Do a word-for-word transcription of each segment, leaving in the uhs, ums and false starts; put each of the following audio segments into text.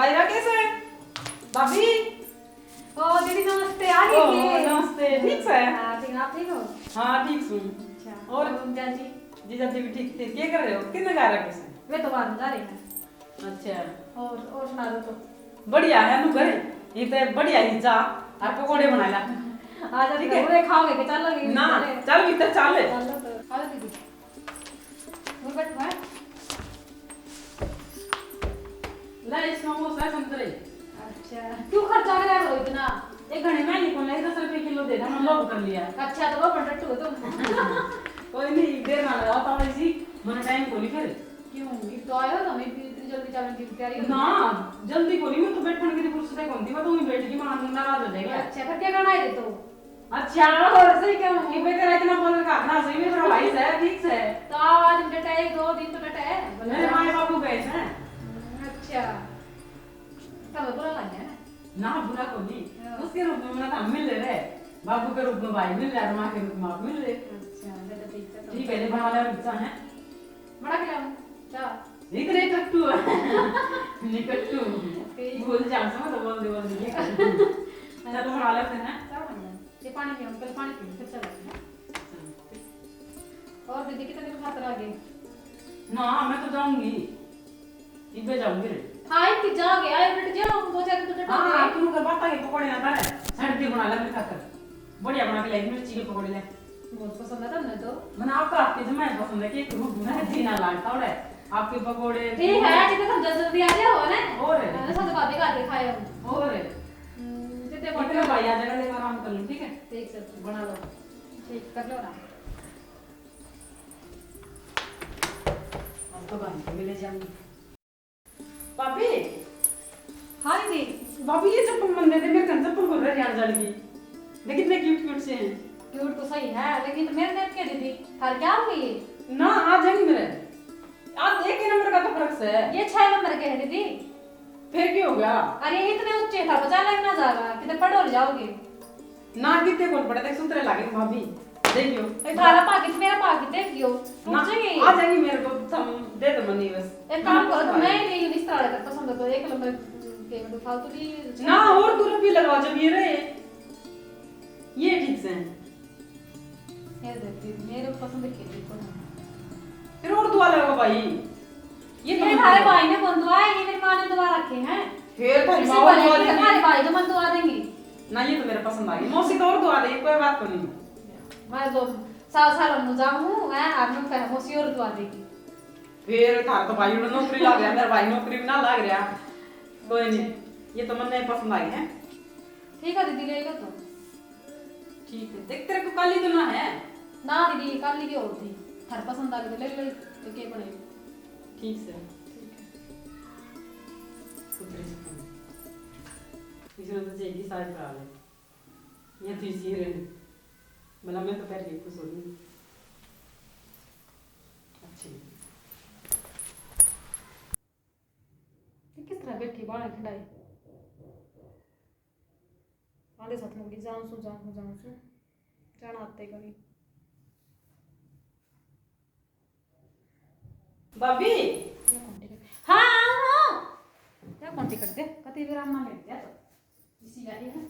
भाई राकेश है। भाभी। ओ दीदी नमस्ते, आ गई ओ, थी? नमस्ते, ठीक से? हाँ, ठीक, आप ठीक हो? हाँ, ठीक सूं। अच्छा, और? और जीजाजी? जीजाजी भी ठीक थे। क्या कर रहे हो? कितने गा रखे से? वे तो बाहर जा रहे हैं। अच्छा। और, और सुना दो तो। बढ़िया है तू घर, ये तो बढ़िया ही जा और पकोड़े बना ला। आ जा, ठीक है? पूरे खाओगे कि चल लगे ना, चल भीतर चल। चलो तो, आ जा दीदी। वो बैठ भाई। ले, इसमें वो सै संतरे। अच्छा, क्यों खर्चा करे हो इतना? एक घणे महंगे कौन ले, दस रुपए किलो दे देना, लोभ कर लिया। अच्छा, तो वो बड़ा टट्टू हो तुम। कोई नहीं, देर ना लगाओ, ताऊ जी, मने टाइम को नहीं फिर। क्यों? ये तो आयो ना, मैं भी इतनी जल्दी जाने की तैयारी हो ना, गई। जल्दी को नहीं, मैं तो बैठने की फुर्सत है कौन थी, मैं तो वहीं बैठ गई, मां नाराज हो जाएगा। अच्छा, फिर क्या करना है तो? अच्छा, और सही कहूँ, ये बेटा इतना बोल रहा, ना सही में तेरा भाई से, ठीक से। तो आओ, आज डटा है, दो दिन तो डटा है। मेरे माँ बाबू गए हैं। हम्म, अच्छा। तब बुरा लग गया ना? ना, बुरा को नहीं। हाँ। उसके रूप में मैं तो मिल रहे, बाबू के रूप में भाई मिल रहा है, माँ के रूप में आप मिल रहे। अच्छा, बेटा ठीक है, ठीक है, ये बना ले, अच्छा है। बड़ा खिलाऊं? चाह? इतने टट्टू है। नहीं टट्टू। ठीक। भूल जा, समझ तो बोल दे, बोल दे, ये कर। चलो, बना लेते हैं। चाह बन गया। ये पानी पियो, पहले पानी पियो, फिर चलेंगे। और दीदी कितने दिन खातर आ गए? ना, मैं तो जाऊंगी। इबे जाऊंगी रे। हाँ, एक जाओगे, आए बैठ जाओ, दो चार दिन तो बैठो। हाँ, तू कर बात आगे पकौड़े ना तारे। साइड पे बना ले मेरे खातर। बढ़िया बना के लाई मिर्ची के पकौड़े ले। बहुत पसंद है तुमने तो। मैंने आपका हाथ के जमाए पसंद है कि एक रूप में जी ना लागता ओड़े। आपके पकौड़े। ठीक है, जितने तुम जल्दी जल्दी आ जाओ ना। और? मैंने सब बातें करके खाए हम। और? हम्म, जितने इतने बातें भाई आ जाएगा, ले आराम कर लो, ठीक है? ठीक सर, बना लो। ठीक, कर लो आराम। हम तो भाई को भी ले जाएंगे। भाभी। हाँ दीदी। भाभी, ये चप्पल मन दे दे, मेरे कन चप्पल को रह जान जान की। देख कितने क्यूट क्यूट से हैं। क्यूट तो सही है, लेकिन तो मेरे नेप के दीदी, थार क्या हो गई? ना, आ जाएंगे मेरे। आप एक ही नंबर का तो फर्क से है। ये छह नंबर के है दीदी। फिर क्या हो गया? अरे इतने ऊंचे था, बचा लेना जाएगा, किधर पड़ और जाओगे? ना कितने को पड़े, देख सुथरे लागे भाभी। देखियो। ए, थारा पाकिट, मेरा पाकिट देखियो। टूट ना, जाएंगे। आ जाएंगे मेरे को, थम दे दो मनी बस। एक काम करो, तो मैं नहीं, इस तरह का पसंद है तो एक नंबर के में तो फालतू नहीं। ना, और दो रुपये लगवा जब ये रहे। ये ठीक से हैं। ये देखती, मेरे पसंद के भी कोई नहीं। फिर और दुआ लगवा भाई। ये तो ये मत थारे दो। भाई ने कौन दुआ है, ये मेरी माँ ने दुआ रखे हैं। फिर तो इसी माँ बारे दुआ में देंगी। थारे भाई तो मन दुआ देंगी। ना, ये तो मेरा पसंद आ गया। मौसी तो और दुआ देगी, कोई बात तो नहीं। मैं तो साल साल हम जाऊँ, मैं आदमी का मौसी और दुआ देगी। फिर थारा तो भाई उड़ा नौकरी लाग रहा, मेरा भाई नौकरी भी ना लाग रहा। कोई नहीं, ये तो मन्ने पसंद आ गया है। ठीक है दीदी, ले लो तो। ठीक है, देख तेरे को काली तो ना है। ना दीदी, काली की और थी। थारे पसंद आ गई तो ले ले, तो के बने। ठीक से। ठीक है। सुथरी सुथरी। इसमें तो जाएगी सारी करा ले। ये तो इसी रहने। भला मैं तो पहले ही खुश हो गई। अच्छी। ये किस तरह बैठी बाहर खड़ाई? आधे साथ में बोली, "जाऊँ सू, जाऊँ सू, जाऊँ सू।" जाना आते करी। भाभी। या कौन टिकट? हाँ, हाँ, हाँ। या कौन टिकट दे? कति विराम ना ले दिया तो। इसी का ही है।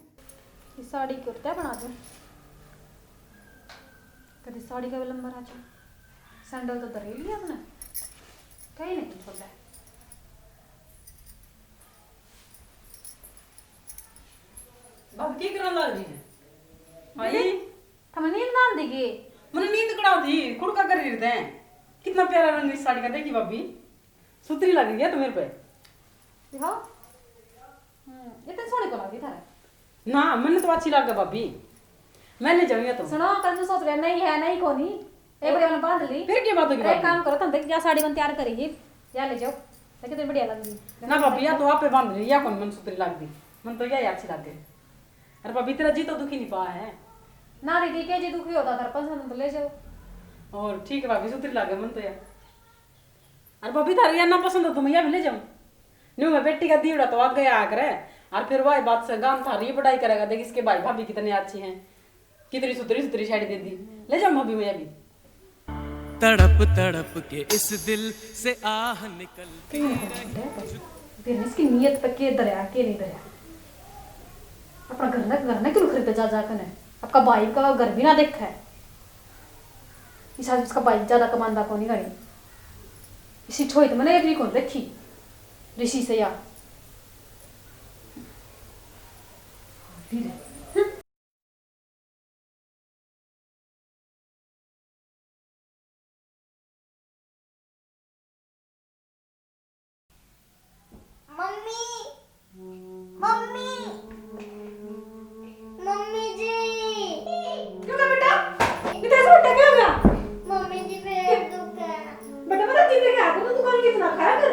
इस साड़ी की कुर्ता बना दो। कभी साड़ी का भी लंबा आ जाए। सैंडल तो धरे लिया अपने। कहीं नहीं छोड़ा। भाभी, की करन लग रही है? भाई। दीदी, थमे नींद ना आंदी के? मने नींद कड़ा थी, कुड़का कर रही थे। कितना प्यारा रंग इस साड़ी का, देखी भाभी, सुथरी लग रही है तो मेरे पे। दिखाओ। हम्म, इतनी सोहनी को लगी थारे। ना, मन्ने तो अच्छी लगे भाभी, मैं ले जाऊंगी तो। सुनो, कल मैं सोच रहा नहीं है, नहीं कोनी, एक बार मैंने बांध ली। फिर की बात होगी एक भाभी? काम करो, तुम देख, या साड़ी मैंने तैयार करी ही, या ले जाओ, देख कितनी बढ़िया लग रही। ना भाभी, या तो आप पे बांध ली, या कौन मन सुथरी लग दी, मन तो यही अच्छी लगे। अरे भाभी, तेरा जी तो दुखी नहीं पा है। ना दीदी, के जी दुखी होता, थारे पसंद तो ले जाओ। और ठीक है भाभी, सुथरी लगे मन तो यार। अरे भाभी, थारे या ना पसंद हो तो मैं या भी ले जाऊं। न्यू मैं बेटी का दीवड़ा तो आ गया आ करे, और फिर वही बात से गांव थारी बड़ाई करेगा, देख इसके भाई भाभी कितने अच्छे हैं, कितनी सुथरी सुथरी साड़ी दे दी। ले जाऊं भाभी मैं अभी। तड़प तड़प के इस दिल से आह निकलती रही। फिर इसकी नीयत पे के धरया, के नहीं धरया। अपना घर ने, घर ने क्यों खरीदे जा, जा कने? आपका भाई का घर भी ना देखा है। इस आज उसका भाई ज्यादा कमांदा कोनी गाड़ी। इसी छोई तो मैंने एक भी कौन रखी। ऋषि से या। मम्मी, मम्मी, मम्मी जी। क्यों हुआ बेटा? इधर से बेटा, क्या हो गया? मम्मी जी, पेट दुख है। बेटा, पता जिंदगी आके तो दुकान कितना खाया कर।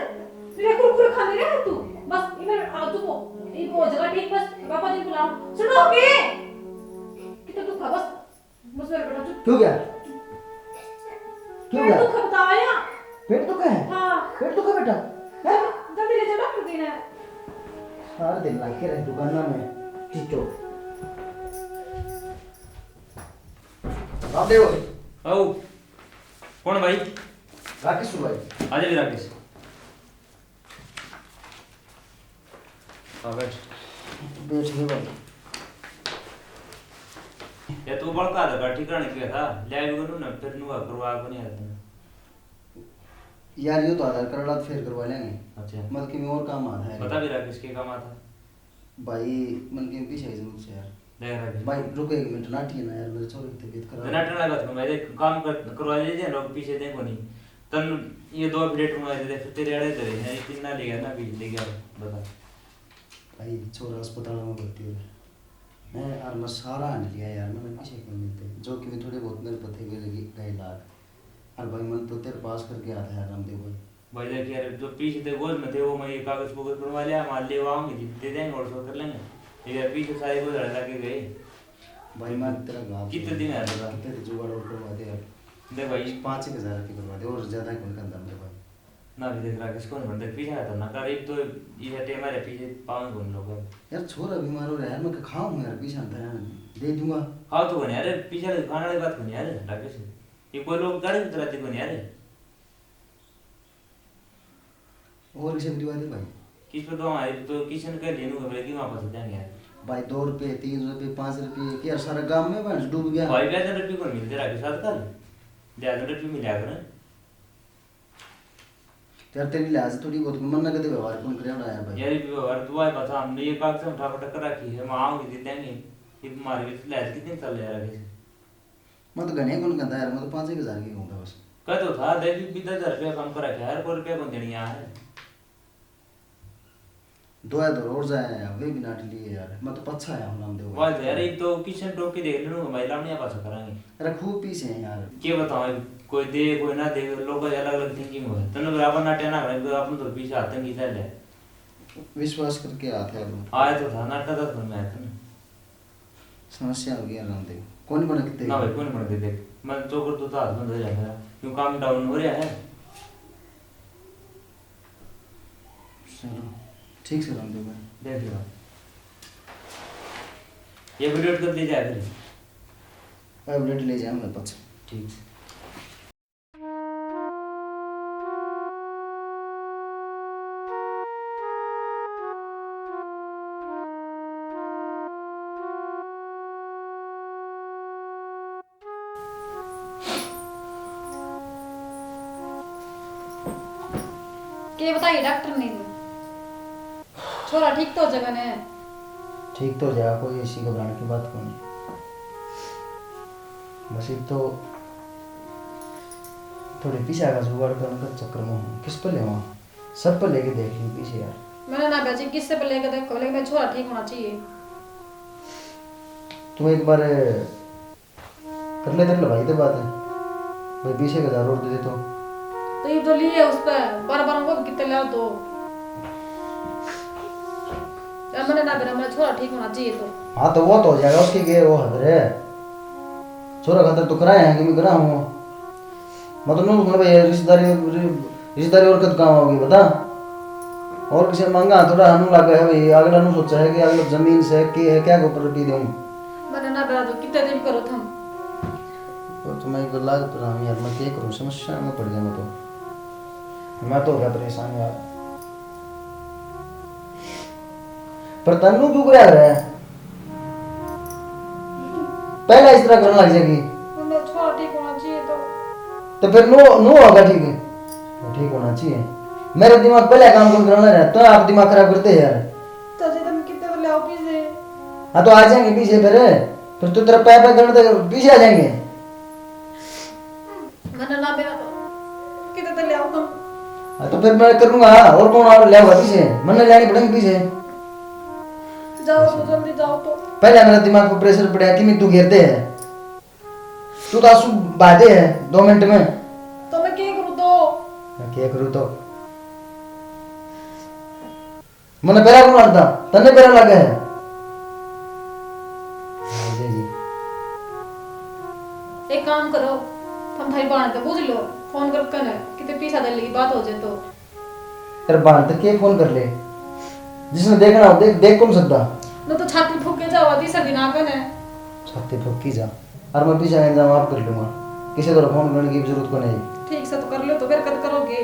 मेरे कुरकुरे खाने रहे तू। बस इधर आ, चुप हो। ये हो जाएगा ठीक, बस पापा जी बुलाओ। सुनो के? कितना दुख है बस। बस मेरे बेटा चुप। क्यों गया? क्यों पेट गया? दुख है, बताओ या। पेट दुख है? हाँ। पेट दुख है बेटा? हैं? जल्दी ले जाओ डॉक्टर देना है। सारे दिन लाग के रहे दुकाना में, टीचो। रामदेव। आओ। कौन भाई? राकेश भाई। आ जा भी राकेश। हाँ, बैठ। बैठ गए भाई। या तू बड़का आधार कार्ड ठीक कराने गया था, ले आया भी कोनी ना, फिर नुआ करवा को नहीं आता। यार, यो तो आधार कार्ड आज फिर करवा लेंगे। अच्छा। मतलब कि मैं और काम आ रहा है। बता भी राकेश, के काम आता? भाई, मन के पीछे की जरूरत है यार। देख राकेश। भाई, रुको एक मिनट, नाटी है ना यार, मेरे छोरे की तबीयत खराब है। नाटक वाली बात को मैं देख, काम कर, करवा लीजिए, लोग पीछे देखो नहीं। तन ये दो प्लेट मंगा दे, फिर तेरे आड़े धरे हैं, ये तीन ना ले गया ना, बीज ले गया, बता। भाई, छोरा अस्पताल में भर्ती हो रहा है। मैं, और मैं सारा हांड लिया यार, मैंने किसी को नहीं मिलते। जो कि मैं थोड़े बहुत मेरे पते भी लगी, गए लाख। और भाई, मन तो तेरे पास करके आता है रामदेव भाई। भाई, देख यार, जो पीछे थे, गोद में थे, वो मैं ये कागज, कुगज बनवा लिया, मान ले, वो आऊंगे, दे देंगे और सॉल्व कर लेंगे। ये यार, पीछे सारे गोद लड़े लगे गए। भाई, मैं तेरा गाँव कितने दिन है तेरा? कितने जुगाड़ और करवा दे यार। देख भाई। पाँच एक हजार रुपये करवा दे, और ज्यादा कोई करता मेरे भाई। ना भी देख रहा, किसको नहीं बनता, पीछे आता ना कर, एक तो ये टेम है, पीछे पाँव घूम लोग। यार, छोरा बीमार हो रहा है यार, मैं खाऊं यार, पीछे आता है, दे दूंगा। खाओ तो कोनी यार, पीछे खाने वाली बात कोनी यार, राकेश। ये कोई लोग गाड़ी उतराते कोनी यार। और किसे भी दिवा दे भाई। किस पे दो हमारे तो किशन के लेनू है भाई, कि वहाँ फंस जाएंगे यार। भाई, दो रुपये, तीन रुपये, पाँच रुपये, कि यार, सारा गांव में भैंस डूब गया। भाई, ब्याज रुपये को मिलते रहा के साथ कल। ब्याज रुपये मिला कर। यार, तेरी लिहाज थोड़ी बहुत, मन ना कदे व्यवहार कौन करे यार भाई। यार, ये व्यवहार तो भाई बता, हमने ये कागज में उठा पटक कर रखी है, मैं आऊंगी दे देंगे। ये तुम्हारे भी तो लिहाज कितने चल रहा है आगे से। मैं तो घणे कौन कहता यार, मैं तो पाँच एक हजार की कहूँगा बस। कह तो था, देख भी दस हजार रुपया कम कर रखा है यार, कोई रुपया कौन देनी है। दो है तो और जाए हैं, वे भी नाट लिए यार, मैं तो पछा आया हूँ रामदेव भाई। वाह यार, एक तो किशन टोक के देख लेनो भाई, लावणी पाछा करांगे। अरे खूब पीछे हैं यार। के बताओ, कोई दे कोई ना दे, लोगों की अलग अलग थिंकिंग हो। तन्ने बराबर नाट्या ना करे, तो अपन तो पीछे आतंकी चल है। विश्वास करके आते हैं। आए तो था नाटा दस में आए थे। समस्या हो गई रामदेव, कौन बना कितने ना भाई, कौन बना दे, देख, मैं तो कर तो हाथ में धर जाता है, क्यों काम डाउन हो रहा है। चलो, ठीक से रामदेव भाई। देख लो, ये बुलेट कब ले जाए फिर? भाई, बुलेट ले जाए मैं पाछा। ठीक। के बताइए डॉक्टर ने? छोरा ठीक तो हो जाएगा ने? ठीक तो हो जाएगा, कोई ऐसी घबराने की बात कोनी। बस एक तो थोड़े पीछे का जुगाड़ करने का चक्कर में हूँ। किस पर लेवा? सब पर लेके देख ली पीछे यार। मैंने ना बेची, किससे पर लेके देखो, लेकिन मेरा छोरा ठीक होना चाहिए। तू एक बार कर ले, तेरे भाई से बात है। भाई, बीस एक हजार और दे दे तो। तो ये तो लिए उस पे, बार बार वो कितने ले तो। यार, मैंने ना बेरा, मेरा छोरा ठीक होना चाहिए तो। हाँ, तो वो तो हो जाएगा, उसके के वो हद है। छोरा खातर तो कराए हैं कि मैं करा हूँ। मैं तो नू भाई, रिश्तेदारी, रिश्तेदारी और कद काम आओगी, बता। और किसी मांगा थोड़ा हनु लगा है भाई, अगला नू सोचा है कि अगला जमीन से के है, क्या के ऊपर रुपये दूँ। मैंने ना बेरा तो कितने दिन करो थम। तो तुम्हें एक लाख तो राम यार, मैं क्या करूँ, समस्या में पड़ गया मैं तो। मैं तो हो गया परेशान यार। पर तन्नू क्यों कराया है? पहला इस तरह करने लग जाएगी। छोरा ठीक होना चाहिए तो। तो फिर नो, नो होगा ठीक है। ठीक होना चाहिए। मेरा दिमाग पहले काम कौन कराना है? तो आप दिमाग खराब करते हैं यार। चाचा, तुम कितने तो ले आओ पीछे। हाँ, तो आ जाएंगे पीछे फिर। फिर तो तेरा पै पै करने तक पीछे आ जाएंगे। मन्ने ना मेरा तो कितने तो ले आओ तुम। हाँ, तो फिर मैं करूँगा, और कौन और ले आओगा पीछे? मन्ने लेने पड़ेंगे पीछे। जाओ तो जल्दी जाओ तो। पहले मेरा दिमाग पर प्रेशर पड़ा कि मैं तू घेरते है। तू तो आंसू बहा दे है दो मिनट में। तो मैं क्या करूँ तो? मैं क्या करूँ तो? मने बेरा को मारता, तन्ने बेरा लगे है। हाँ, जी, जी। एक काम करो, तुम थारी बाण ते पूछ लो, फोन करके ने, किते पीछा दल्ली की बात हो जाए तो। तेरे बाण ते के फोन कर ले, जिसने देखना हो देख, देख कौन सकता। न तो छाती फूक के जावा तीसरे दिन आके ने। छाती फूकी जा। और मैं पीछे नहीं जाऊँ, आप कर लूँगा। किसी तरह फोन करने की जरूरत को नहीं। ठीक से तो कर लो, तो फिर कद करोगे?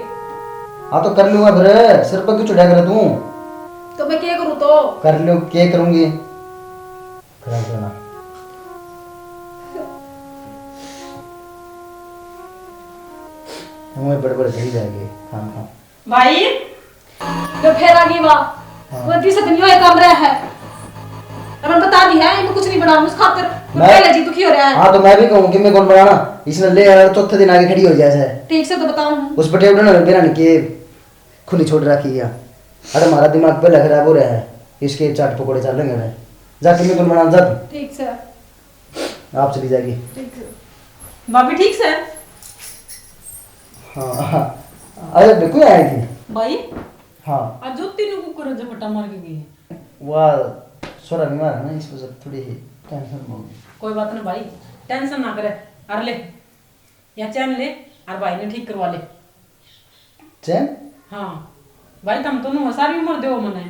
हाँ, तो कर लूँगा फिर। सिर पर क्यों चढ़ा कर तू? तो मैं क्या करूँ तो? कर लो, क्या करूँगी? खराब करना। मुँह बड़बड़ करी जाएगी। हाँ, हाँ। भाई, तो फिर आ गई वाह। हाँ। वो तीसरे दिन यो एक काम रहा है। अब मैं बता दी है, इनको कुछ नहीं बनाऊँ उस खातर। वो मैं पहले जी दुखी हो रहा है। हाँ, तो मैं भी कहूँ कि मैं कौन बनाना? इसने ले यार, चौथे दिन आके खड़ी हो जाए से। ठीक से तो बताऊँ। उस पर टेबल ना बेरा ने के खुली छोड़ रखी है। अरे, हमारा दिमाग पहले खराब हो रहा है, इसके चाट पकौड़े चल रहे हैं। जा, कि मैं कौन बनाना, जा तू। ठीक से। आप चली जाएगी। ठीक है। भाभी ठीक से? हाँ, हाँ। अरे, बिल्कुल आएगी। भाई? हाँ। आज ज्योति ने कुकर झपटा मार के गई है। वाह, छोरा बीमार है ना, इस वजह से थोड़ी ही टेंशन में होगी। कोई बात ना भाई, टेंशन ना करे। अरे ले, या चैन ले, और भाई ने ठीक करवा ले। चैन? हाँ भाई, तुम तो नु सारी उम्र दो मने।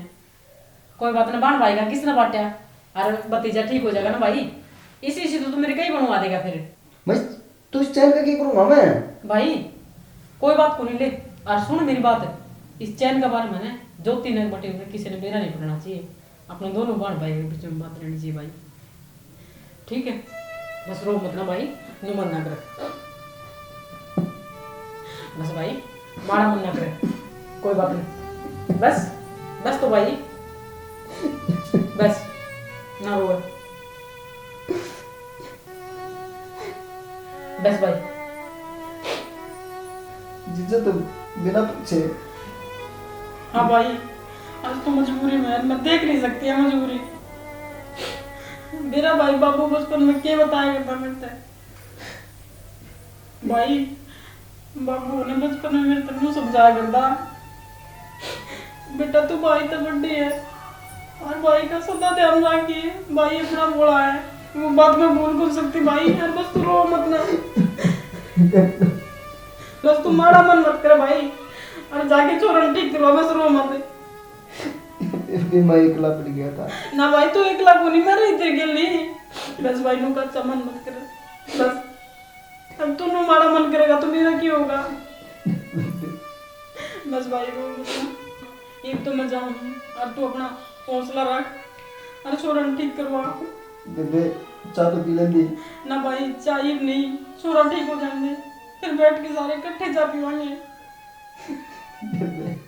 कोई बात ना, बाण भाई का किसने बांटा? अरे भतीजा ठीक हो जाएगा ना भाई, इसी से तो तू मेरे कई बनवा देगा फिर। मैं, तू इस चैन का की करूंगा मैं? भाई, कोई बात को नहीं ले। और सुन मेरी बात, इस चैन के बारे में ना ज्योति ने बटे हुए किसी ने बेरा नहीं पड़ना चाहिए। अपने दोनों बाण भाई के बीच में बात रहनी चाहिए भाई। ठीक है, बस रो मत ना भाई, नु मन ना कर। बस भाई, माड़ा मन ना कर, कोई बात नहीं। बस, बस तो भाई, बस, ना रो। बस भाई। जीजा तो बिना पूछे। हाँ भाई, आज तो मजबूरी में, मैं देख नहीं सकती है मजबूरी। मेरा भाई बाबू बचपन में के बताया करता मेरे ते। भाई, बाबू ने बचपन में मेरे ते न्यू समझाया करता, बेटा तू भाई तो बड़ी है, और भाई का सदा ध्यान रखिए, भाई अपना भोला है, वो बात मैं भूल कौन सकती भाई, और बस तू रो मत ना। बस तू माड़ा मन मत कर भाई, और जाके छोरन ठीक करवा, बस रो मत। फिर भी मैं एकला पड़ गया था। ना भाई, तू एकला कोनी, मैं रही तेरे गेली। बस भाई, नु कच्चा मन मत कर। बस, अब तू नु माड़ा मन करेगा तो मेरा क्या होगा? बस भाई, रो मत ना। एक तो मैं जाऊँ और तू अपना हौसला रख और छोरन ठीक करवा। बेबे, चाय तो पी लेंदी। ना भाई, चाय नहीं, छोरा ठीक हो जाने दे, फिर बैठ के सारे इकट्ठे चाय पीवांगे।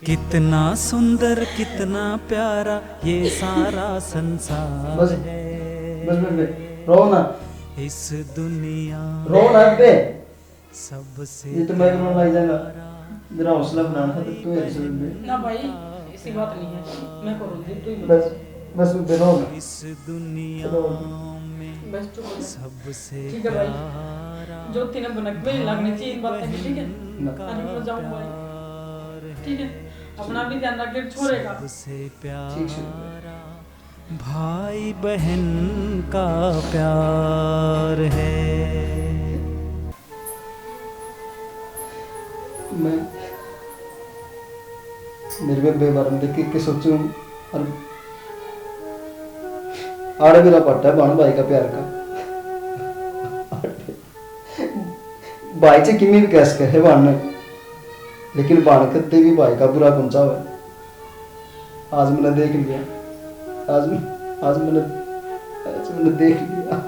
कितना सुंदर, कितना प्यारा ये सारा संसार बस, है। बस, बस, बस, रो ना। इस दुनिया रो ना बे। सबसे ये तो मैं रोने लग जाऊंगा। प्यारा मेरा हौसला बनाना था, तो तू मेरे से बे। ना भाई, ऐसी बात नहीं है। मैं करूँ, तू ही बस, बस, बस, बस, रो ना। इस दुनिया रो। में बस चुप हो जा। सबसे ठीक है भाई। प्यारा ज्योति ने भनक में नहीं लगनी चाहिए इन बातों की, ठीक है? ना। अभी मैं जाऊँ भाई। ठीक है, अपना भी ध्यान रख, छोरेगा। ठीक से। भाई बहन का प्यार है। मैं मेरे बेबे बारे में देख के सोचूं और आड़े मेरा पाटा है बाण भाई का प्यार का। भाई से किमी भी कह सके है बाण ने, लेकिन बाण कत्ते भी भाई का बुरा कौन चाहे। आज मैंने देख लिया, आज मैं, आज मैंने, आज मैंने देख लिया।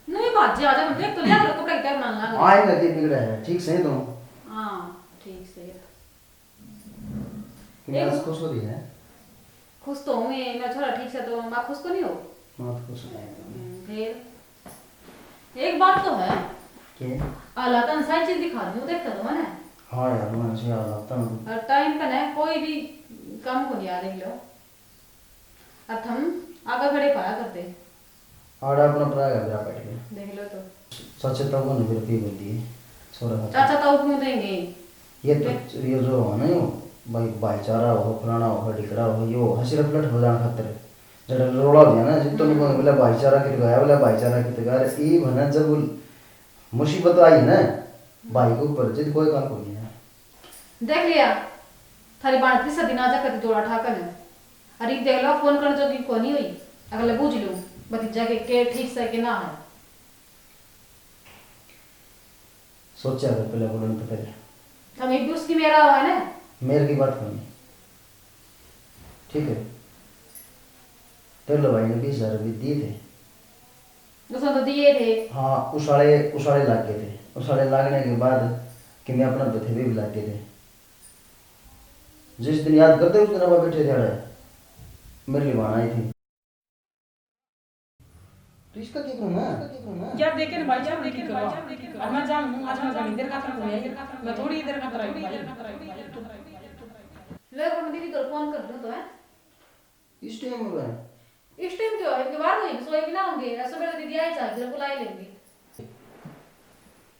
नहीं, बाजी आ जा, देख तो लिया, कपड़े की तैयार मान ला। हाँ, ये लगे बिगड़ा है, ठीक सही तो। हाँ, ठीक सही है। मैं आज खुश हो रही है। खुश तो हूँ ये, मैं छोरा ठीक से तो मैं खुश को नहीं हो। मैं तो खुश हूँ। हम्म, फिर एक बात तो है। के? आला तन सारी चीज दिखा दूँ, देखता तो मैंने। हाँ यार, मैं से आला तन। और टाइम पे ना कोई भी काम को नहीं आ, देख लो। और थम आगे खड़े पाया करते। आड़ा अपना भरा का बेरा बैठ गया। देख लो तो। चाचा ताऊ ने मेरे पे बोल दिए, छोरा का। चाचा ताऊ क्यों देंगे? ये तो, ये जो है ना, यो भाई, भाईचारा हो, फलाना हो, ढिकड़ा हो, यो हंसी रफलट हो जाना खातर। जब रोला हो गया ना, जित तो नहीं बोले भाईचारा कित गया, बोले भाईचारा कित गया। अरे ई बना, जब मुसीबत आई ना भाई के ऊपर, जित कोई काम को नहीं है। देख लिया, थारी बाण तीसरा दिन आ जा कभी जोड़ा ठा कने। अरे देख लो, फोन करने जोगी कोनी हुई। अगले बूझ लूं, भतीजा के, के ठीक से के ना है। सोचा कर पहले बोलने तो पहले। हम एक दूसरे की मेरा हुआ है ना? मेरे की बात करनी। ठीक है। पहले भाई ने बीस हजार रुपये दिए थे। उसने तो दिए थे। हाँ, उसाले, उसाले लाग गए थे। उसाले लागने के बाद कि मैं अपना बथेबे भी लाग गए थे। जिस दिन याद करते, उस दिन आप बैठे थे, अड़े मेरे लिए वहां आई थी। तो इसका क्या करूं मैं? यार, देखे ना भाई, यार, देखे ना भाई, यार, देखे ना। अब मैं जाऊं, आज मैं घणी देर खातर को आई, मैं थोड़ी देर खातर आई भाई। ले, पर दीदी तो फोन कर दूं तो है। इस टाइम हो रहा है? इस टाइम तो है, इनके बाद नहीं, सोए भी ना होंगे, या सुबह तो दीदी आई जा, जरा बुला ही लेंगे।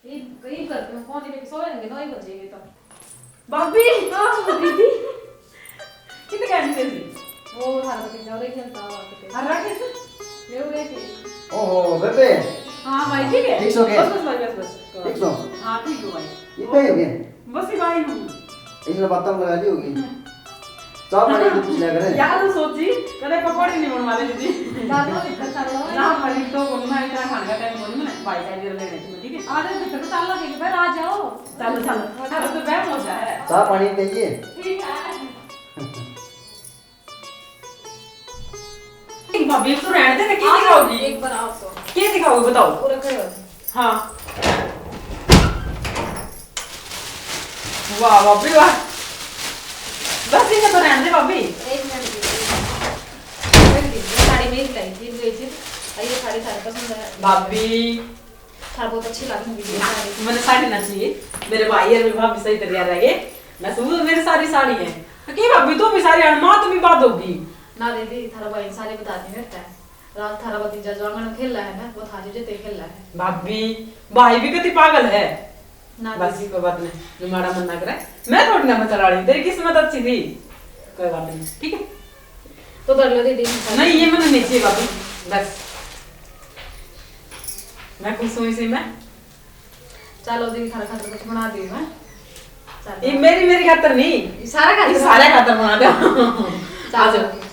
ये, ये कर, फोन ही लेके सोए होंगे, नौ ही बजेंगे तो। भाभी! हाँ, दीदी। कितने घंटे से? वो थारा भतीजा उरे खेलता हुआ किते। हर रखे से? ये उरे थे। ओहो, बेबे। हाँ भाई, ठीक है। ठीक सो के? बस, बस भाई, बस, बस। ठीक सो? हाँ, ठीक हो भाई। ये पे हो गए? बस ही भाई हूँ। इसने बातम लगा दी होगी। हम्म। चाह पानी तो पूछ लिया करे। यार, वो सोची, कदे पकौड़े नहीं बनवा ले दीदी। दादा भी करता रहो। ना, भाई, तो बोलना, इतना खाने का टाइम बोली मैंने, भाई का इधर लेने तुम्हें, ठीक है? आधे भीतर तो ताला के, फिर आ जाओ। चलो, चलो। अरे, तो बहम हो जाए। चाह पानी चाहिए? ठीक है। एक भाभी, एक तो रहने दे, क्या आ जाओ, दिखाओगी? एक बार आओ तो। क्या दिखाओगे, बताओ। पूरा करो। हाँ। वाह, भाभी, वाह। बस, इन्हें तो रहने दे, भाभी। एक मिनट दीदी। एक मिनट दीदी, साड़ी मैं ही लाई थी, ले थी। और ये साड़ी सारे पसंद है। भाभी। थारा बहुत अच्छी लग रही है साड़ी। मैंने साड़ी ना चाहिए। मेरे भाई और मेरी भाभी सही तैयार रह गए। मैं समझ मेरी सारी साड़ी है। तो की भाभी, तू भी सारी अनमात भी बात होगी। ना दीदी, थारा भाई ने सारी बता दी मेरे तै। रात थारा भतीजा जो आंगन में खेल रहा है ना, वो थारी जैसे खेल रहा है। भाभी, भाई भी कति पागल है। ना बस, दीदी। कोई बात नहीं, तू माड़ा मन ना करे। मैं थोड़ी ना बचा रही, तेरी किस्मत अच्छी थी। कोई बात नहीं, ठीक है? तो कर लो दीदी। नहीं, ये मैंने नहीं चाहिए भाभी, बस। मैं खुश हूँ इसी में। चलो दीदी, थारा खातर कुछ बना दी मैं। चलो। ये मेरी, मेरी खातर नहीं। ये सारा खातर ये सारे खातर बना दो। चलो। आ जाओ।